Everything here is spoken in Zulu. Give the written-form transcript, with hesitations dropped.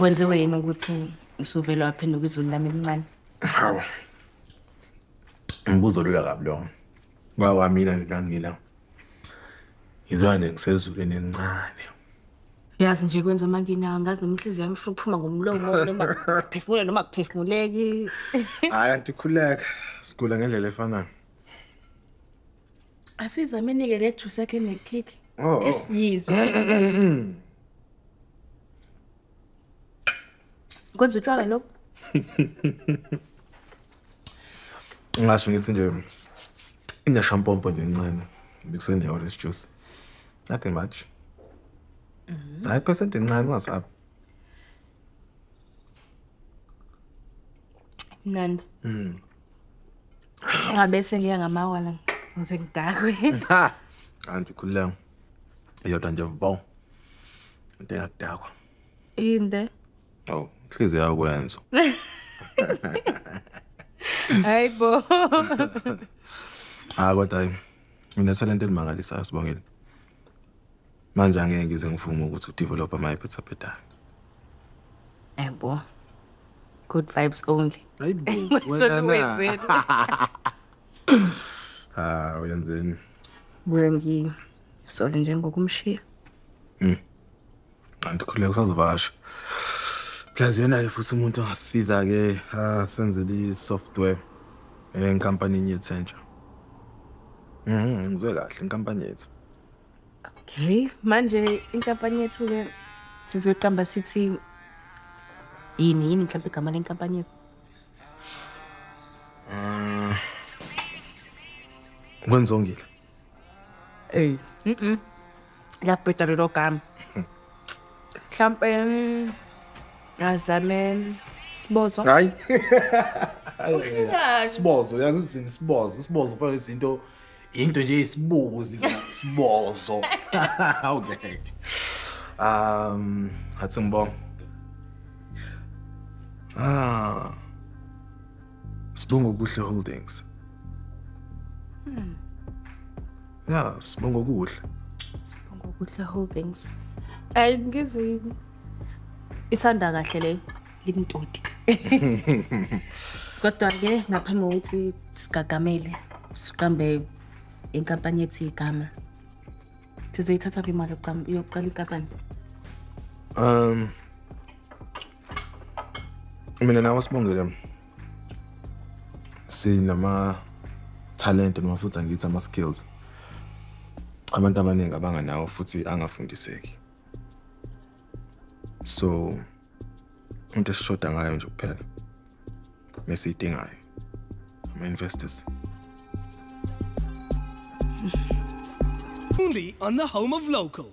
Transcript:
Kwenziwe yini ukuthi usuvele waphenduka izulu lami elincane? Hawu. Umbuzo lula kabi lo. Kwawamina nje ngila. Ngizwane ngisezulwini elincane. Yazi nje kwenza mangina ngazi noma inhliziyo yami ifuna ukuphuma ngomlomo noma kuphefumula noma kuphefumuleki. Hayi antikhuleka, sigula ngendlela efanayo. Asizamenike le juice yakhe nekhekhe. Oh. Esiyizwe. Kwenza utshwala lokho. Ngasho ngithi nje ineshampompo nje encane. Mixene orange juice. Nothing much. Hayi percent encane ungasabi. Mnandi. Ngabe sengiya ngamawala ngize ngidakwe. Ha. Anti khuleka. Iyodwa nje vo. Into engakudakwa. Inde. Oh, inhliziyo yakwenza. Hayibo. Ah kodwa mina talent elimangalisayo Sibongile. Manje angeke ngize ngivume ukuthi udevelop ama-iphethaphetayo. Yebo. Good vibes only. Hayibo. Wena na. Ah, uyenzeni? Buye ngisole nje ngokumshiya. Andikhuleka usazovasha. Plus yena ke futhi umuntu ongasisiza ke senzele i-software enkampanini yethu entsha. Ngizwe kahle inkampani yethu. Okay, manje inkampani yethu ke sizoqamba sithi yini yini mhlawumbe igama lenkampani yethu? Kwenzongile. Ey, Lapho lelo gama. Mhlawumbe azame Sibozo. Hayi. Sibozo, yazi uthini Sibozo? Sibozo ufana izinto into nje isibuzi Sibozo. Okay. Athi ngibonga. Ah. Sibongokuhle Holdings. Yeah, Sibongokuhle. Sibongokuhle Holdings. Ayi ngizwe isanda kahle le limtoti. Kodwa ke ngaphambi kokuthi sigagamele siqambe inkampani yethu igama. Sizoyithatha phi imali yokuqala inkampani? Mina nawe Sibongile sinama talent noma futhi angithi ama skills. Abantu abaningi abanganawo futhi angafundiseki. So into esishoda ngayo nje kuphela mesiyidingayo ama investors. Only on the home of local.